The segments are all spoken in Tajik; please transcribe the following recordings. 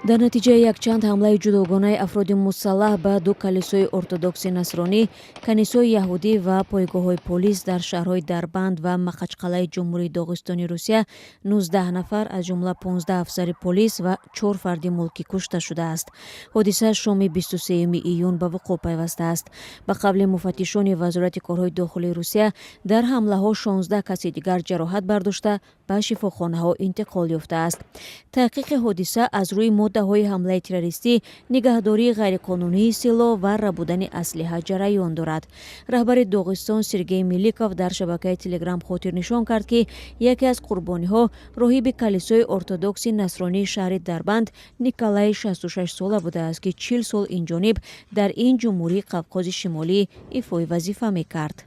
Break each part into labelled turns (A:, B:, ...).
A: Дар натиҷаи якчанд ҳамлаи ҷудогонаи афроди мусаллаҳ ба ду калисои ортодокси насронӣ, канисои яҳудӣ ва пойгоҳҳои полис дар шаҳрҳои Дарбанд ва Махачқалаи Ҷумҳурии Доғистони Русия 19 нафар, аз ҷумла 15 афсари полис ва чор фарди мулкӣ кушта шудааст. Ҳодиса шоми 23 июн ба вуқӯъ пайвастааст. Ба қавли муфаттишони Вазорати корҳои дохилии Русия, дар ҳамлаҳо 16 каси дигар ҷароҳат бардошта, ба шифохонаҳо интиқол ёфтааст. Таҳқиқи ҳодиса аз рӯи моддаҳои ҳамлаи террористӣ, нигаҳдории ғайриқонунии силоҳ ва рабудани аслиҳа ҷараён дорад. Раҳбари Доғистон Сергей Меликов дар шабакаи Телеграм хотирнишон кард, ки яке аз қурбониҳо роҳиби калисои ортодокси насронии шаҳри Дарбанд Николаи 66-сола будааст, ки 40 сол инҷониб дар ин ҷумҳурии Қавқози Шимолӣ ифои вазифа мекард.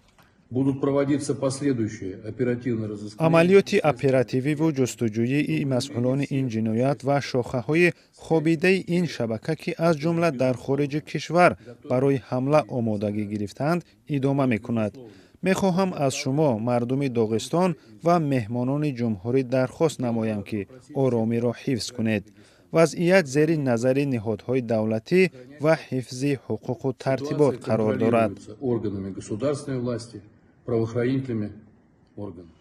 B: Будут проводиться последующие оперативно-розыскные
C: Амалиёти оператививу ҷустуҷӯии масъулони ин ҷиноят ва шохаҳои хобидаи ин шабака, ки аз ҷумла дар хориҷи кишвар барои ҳамла омодагӣ гирифтаанд, идома мекунад. Мехоҳам аз шумо, мардуми Доғистон ва меҳмонони ҷумҳурӣ дархост намоям, ки оромиро ҳифз кунед. Вазъият зери назари ниҳодҳои давлатӣ ва ҳифзи ҳуқуқу тартибот қарор дорад.
B: Органами государственной власти, правоохранительными органами.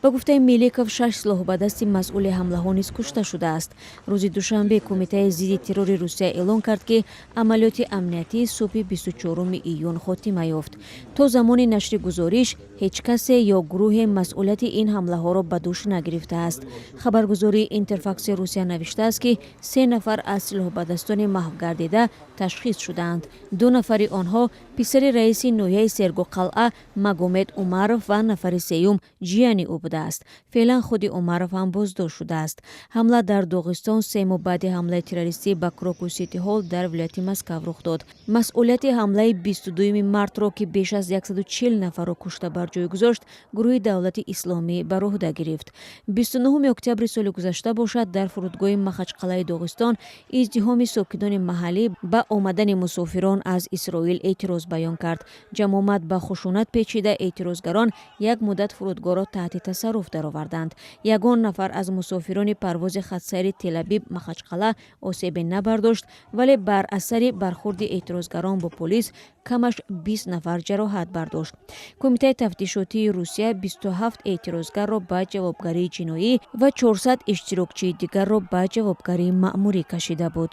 A: Ба гуфтаи Меликов, шаш силоҳбадасти масъули ҳамлаҳо низ кушта шудааст. Рӯзи душанбе Кумитаи зидди террори Русия эълон кард, ки амалиёти амниятӣ субҳи 24 июн хотима ёфт. То замони нашри гузориш ҳеҷ касе ё гурӯҳе масъулияти ин ҳамлаҳоро ба дӯш нагирифтааст. Хабаргузории Интерфакси Русия навиштааст, ки се нафар аз силоҳбадастони маҳвгардида ташхис шудаанд. Ду нафари онҳо писари раиси ноҳияи Сергоқалъа Магомед Умаров ва нафари сеюм ҷияни ӯ будааст. Феълан худи Умаров ҳам боздошт шудааст. Ҳамла дар Доғистон 3 моҳ баъди ҳамлаи террористӣ ба Крокус Сити Ҳолл дар вилояти Москав рух дод. Масъулияти ҳамлаи 22 мартро, ки беш аз 140 нафарро кушта бар ҷой гузошт, гурӯҳи Давлати Исломӣ бар уҳда гирифт. 29 октябри соли гузашта бошад, дар фурудгоҳи Махачқалаи Доғистон издиҳоми сокинони маҳаллӣ ба омадани мусофирон аз Исроил эътироз баён кард. Ҷамомат ба хушунат печида, эътирозгарон як муддат фурудгоҳро таҳти тасарруф дароварданд. Ягон нафар аз мусофирони парвози хатсайри Телабиб Махачқала осебе набардошт, вале бар асари бархурди эътирозгарон бо полис камаш 20 нафар ҷароҳат бардошт. Кумитаи тафтишотии Русия 27 эътирозгарро ба ҷавобгарии ҷиноӣ ва 400 иштирокчии дигарро ба ҷавобгарии маъмурӣ кашида буд.